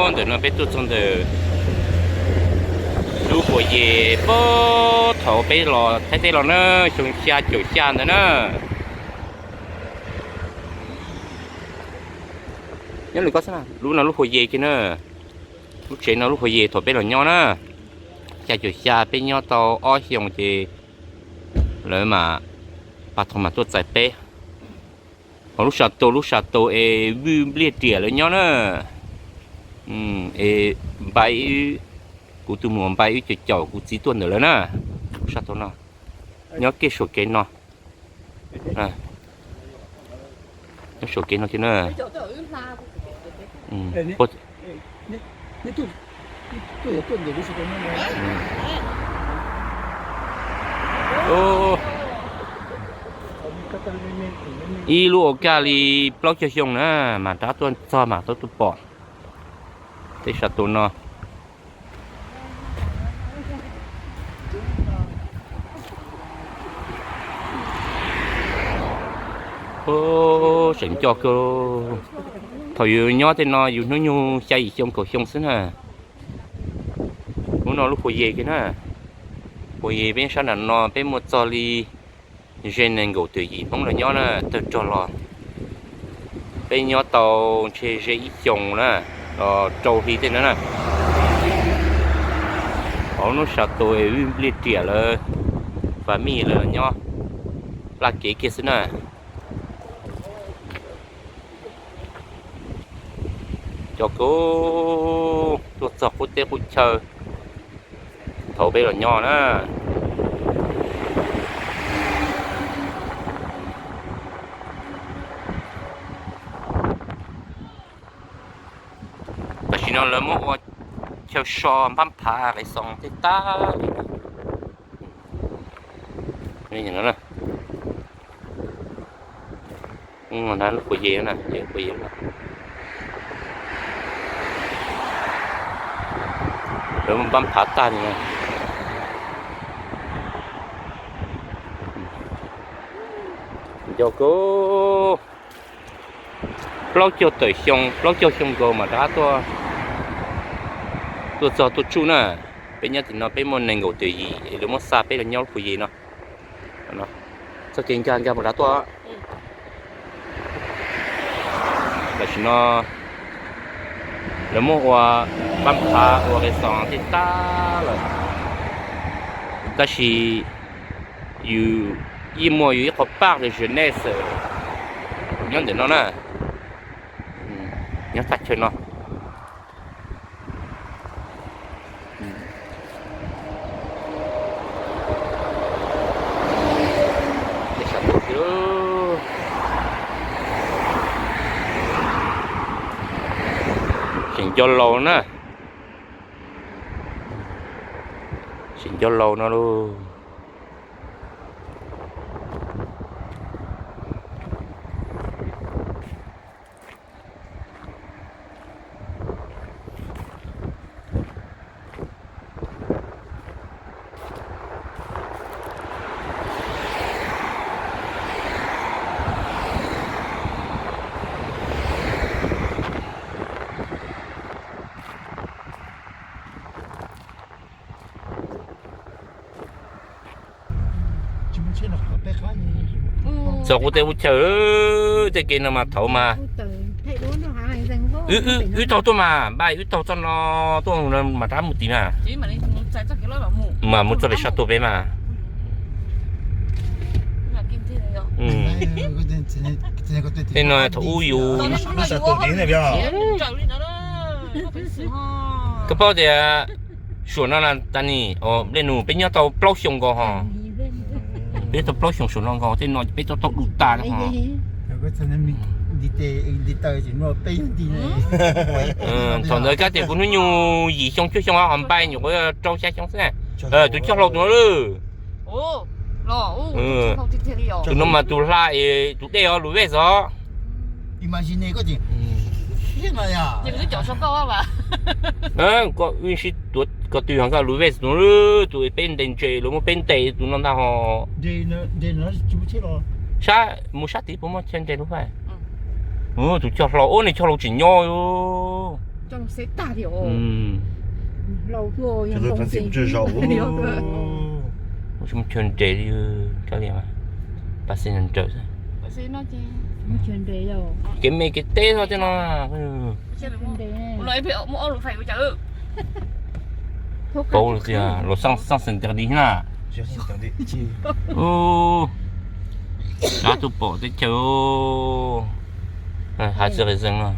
Ntawm no peb tuaj txog ntawm lub Huas Yes puag thaum peb los Thaib teb los na, xyoo xya caum xya ntawd na. Nyob li ko xwb, lub no lub Huas Yes kiag na. Lub tsev no lub Huas Yes thaum peb los nyob na, xya caum xya peb nyob tau ob xyoos ces lawv mam, pab thaum mam tuaj txais peb. Ho lub sab tus, lub sab tus es Vwj Npliaj Riam lawv nyob na. Es npai, kuv tus muam npai wb caum caum kuv txiv tuaj ntawm lawv na. Lub sab tus no nyob kiag saum kev no. Nyob saum kev no kiag na. Ib lub ua kaj li plaub caug xyoo na, mas rov tuaj txog mas tau tuaj pom tej sab tus no. Tseem nco kawg. Thaum yus nyob tej no yus hnub nyoog xya yim xyoo kaum xyoo xwb na. Lub no lub Huas Yes kiag na. Huas Yes peb sab nram no peb muaj txog li ze nees nkaum tawm yim Hmoob los nyob na, tawg rog los. Peb nyob tau ntshe ze ib xyoos na, los rau hli tej no na. Hauv lub sab tus es Vwj Npliaj Riam lawv family lawv los nyob laj kev kiag xwb na. Cov kub tuaj txog qub teb qub chaw thaum peb los nyob na. Tam sim no lawv muab ua chaw so npab phav qe xoos tej tag li. Lub Huas Yes, Huas Yes, lawv muab npab phav tag li. Nco kawg. Plaub caug tawm xyoo, plaub caug xyoo nkaus mas rov qab tuaj, tuaj txog tuaj tsuj na. Peb nyob tim no peb muaj nees nkaum tawm yim es lawv muab xa peb los nyob lub Huas Yes no. Txoj kev nkag nkag mus rov tuaj. Tam sim no lawv muab ua npab phav ua qe xoos tej tag lawm, tab sis yus yeej muaj yus ib qho parc de jeunesse nyob ntawm no na, nyob thaj chaw no. Tseem nco laus na, tseem nco laus no lauj. Txog qub teb qub chaw, tej kev no mas thaum mas wb taug tuaj mas, npaj wb taug txoj no tuaj mas rov mus tid mas, mas mus txog pem sab tuaj peb mas. Tej no thaum ub yus, koj paub tias suam no na, tas ni, nplej nus peb nyob tau plaub xyoo nkaus ho. Peb tau plaub xyoo suam no nkaus, tej no peb tau tau du tas ho. Thaum ntawd kab tias kuv hnub nyoog yim xyoo cuaj xyoo ho npaj nyuam qhuav rau xya xyoo xwb na. Tus coj hlau tus no lawm. Tus no mas tus hla es tus dej os, Lus Ves os. Koj wb sib tuav ko tw ho nkaj Lus Ves no, tus peb ntes ntses, lawv muab peb ntes tus no ntag ho. Sab, mus sab tid puas muaj chaw ntes Lus Ves? Tus coj hlau, ub, nej coj hlau tseem nyob. Xev tag li os. Tsis muaj chaw nres li, kab liam mas pas xev nraws xwb. Kev me kev teb no tej no. Pauv tias los xaj xeem tiag li na. Dab tuaj pom teb chaws, hav txiv qis zees no.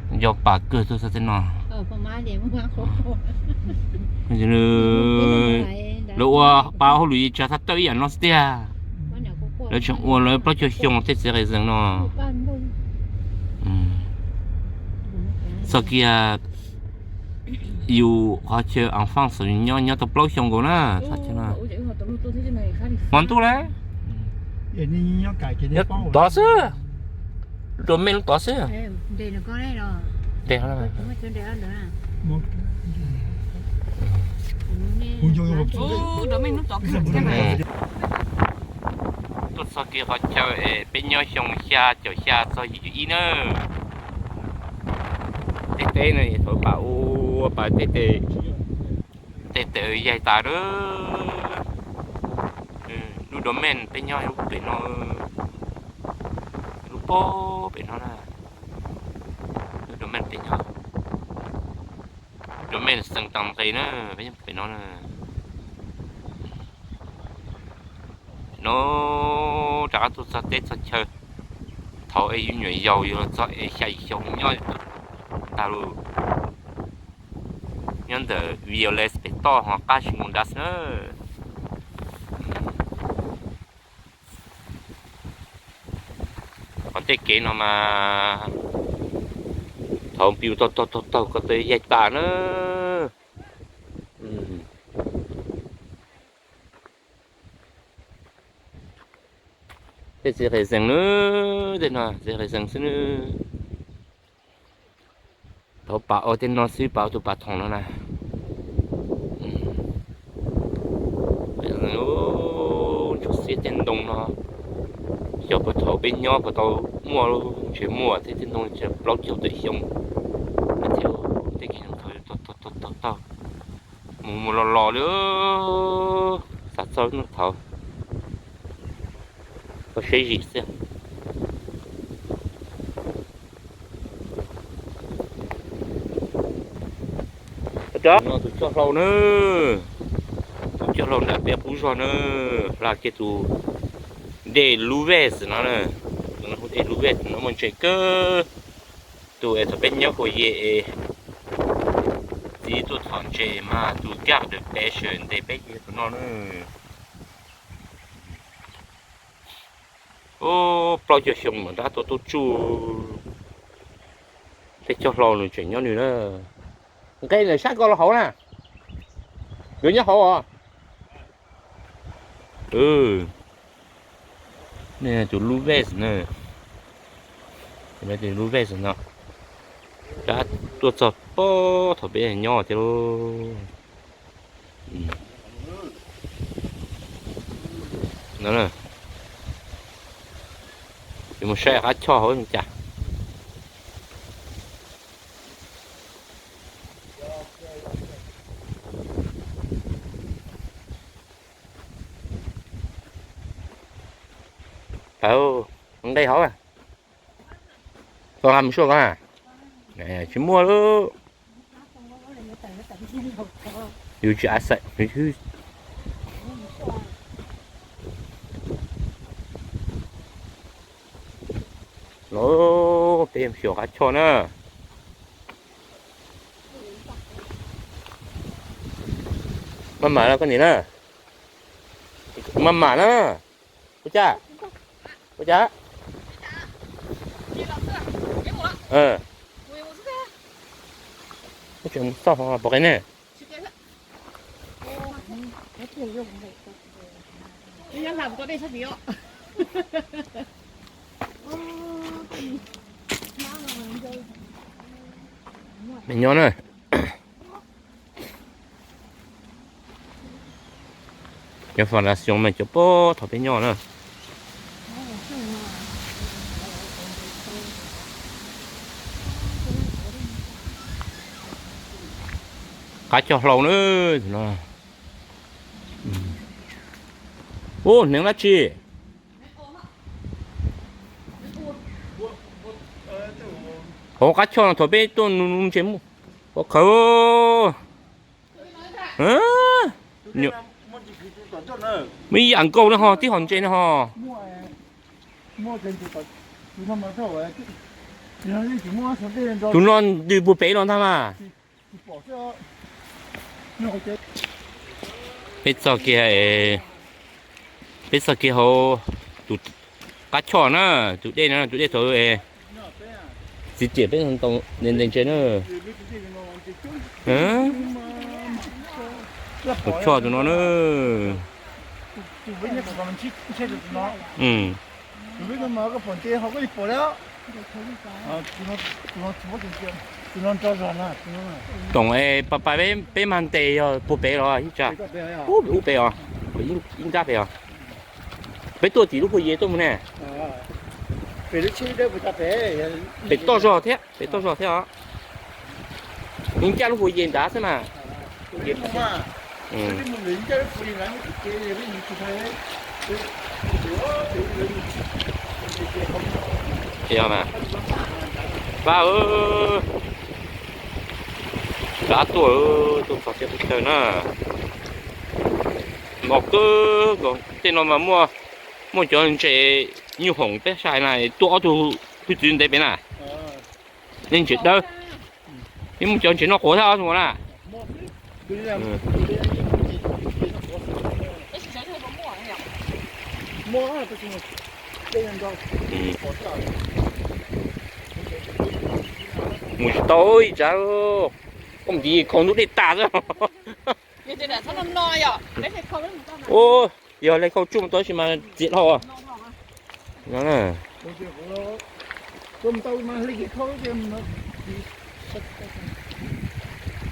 Nco pas kawg tuaj txog tej no. Lawv ua pa hauj lwm yeej tsa thaj tawj ib yam no xwb tiag. Lawv tseem ua lawv plaub caug xyoo tej txiv qis zees no. Txog kiag yus qhov chaw Anfas xav nyob nyob tau plaub xyoo nkaus na. Hmo ntuj na, tod xwb, dua mej lub tod xwb. Tuaj txog kiag qhov chaw es peb nyob xyoo xya caum xya txog yim caum ib na. Tej teb no thaum pas ua pas tej, tej teb yaig tas na. Lub dua mej peb nyob lub pem no, lub pob pem no na. Lub dua mej peb nyob, dua mej xeem tas nqe na, peb nyob pem no na. No rov qab tuaj txog teb txog chaw. Thaum es yus nyuam yaus yus los txog es xya yim xyoo nyob tag lawm. Nyob ntawm Violet pem toj ho qab tsis mus das na. Qhov tej kev no mas thaum piv taug taug taug taug ko taw yaig tas na. Tej txiv qis zees na, tej no txiv qis zees xwb na. Thaum pas ua tej no xwb pas ua tus pas thoom no na. Ntsuag xiab tej ntoo no, xyov puag thaum peb nyob puas tau muaj, ntshe muaj thiab, tej ntoo plaub caug tawm xyoo. Tej kev thaum taug taug taug mus mus los los li, xav txog hnub thaud koj seb zim xwb. No tus coj hlau na, tus coj hlau nram peb qub zog na, hla kiag tus dej Lub Ves no na. Tus no hu dej Lub Ves no muaj ntses kawg. Tus es thaum peb nyob Huas Yes es txiv tuaj thom ntses mas tus Gardner Pêcheur ntes peb ces yog tus no na. Ub, plaub caug xyoo mas rov qab tuaj tub tsuj. Tej coj hlau nws tseem nyob nws na. Nqe ntawm sab ko los hauv na. Yuav nyob hauv os. Tus Lub Ves na, tus Lub Ves no, rov qab tuaj txog pob thaum peb nyob thiab lauj. No, yuav mus saib qab choj hauv cas. Nqe hauv, tau mus suaj ko, tsis muaj lawm. Yus tsis a xaim. Los peb xyuas qab choj na. Maj mam na koj niam na. Maj mam na. Ua cas? Ua cas? Tseem mus xauj pom qe ne. Me nyob na. Cov fas las xyoo mas cov pob thaum peb nyob na. Qab choj hlau na. Ub, hneev dab tsi? Hauv qab choj no thaum peb tuaj nug ntses muaj, ua khawv. Muaj ib yam nkaus na ho, tib hom ntses na ho. Tus no nws puag pem los ntag mas. Peb txog kiag, peb txog kiag hauv tus qab choj na, tus dej no, tus dej thaum txiv riam peb ntaus ntses na. Tus choj tus no na. Toom, pab pab peb mag ntes yog puag pem los ib tsam? Ub pem os, ib nrab pem os. Peb tuaj tim lub puag ye tuaj mus ne. Pem toj zog thiab, pem toj zog thiab os. Yeej ncaj lub puag ye nrad xwb mas. Pab, rov tuaj, tuaj txog txhia qhov chaw na. No kawg nkaus tej no mas muaj, muaj cov ntses nyuj hoom peb saib na, tuaj ob tug hwj txwv ntev pem na. Nej ntses dawb, yeej muaj cov ntses noj quav thiab os na. Mus tsis tau ib tsam, koj mus nti khaus ntug dej tas xwb. Yog le khaus tsuj mus tau tab sis mas txias dhau.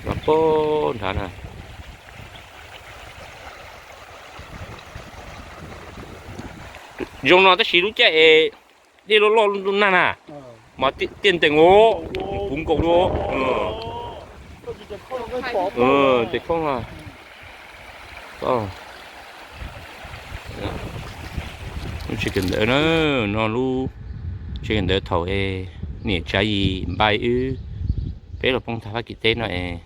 Los puag nrad na. Zoo no tab sis lub caij es dej loj loj nag na, mas tiaj ntees os, puv nkaus li. Tes khoob no. Lub tsev kawm ntawv na, no lub tsev kawm ntawv thaum es niam Tsav Yis npaj wb peb los poob tag Fab Kis teb no es,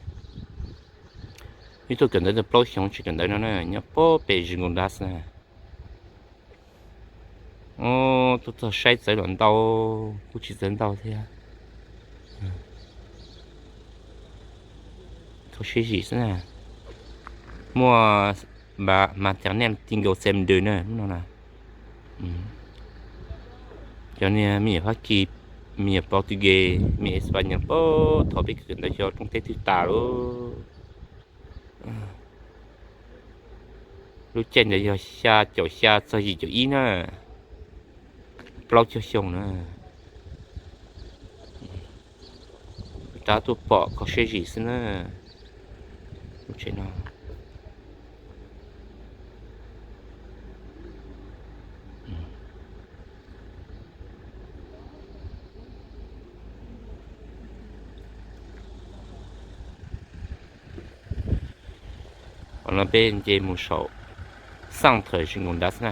wb tuaj kawm ntawv tau plaub xyoo tsev kawm ntawv no na, nyob puag pem Zis Nkoos Ndas na. Tuaj txog saib txawv los ntau, kuj tsis txawv ntau thiab. Kho siab zim xwb na. Muaj mas tias nej ti nkaus xem ntws na lub no na. Cov niag me nyuam Fab Kis, me nyuam Pov Tw Ges, me nyuam Espanyol puag thaum peb kawm ntawv xyov rooj teb twg tas lauj. Lub caij ntawd yog xya caum xya txog yim caum ib na, plaub caug xyoo na. Rov tuaj pom kho siab zim xwb na. Lub tsev no. Qhov no peb nce mus saum xaj thawm Zis Nkoos Ndas na.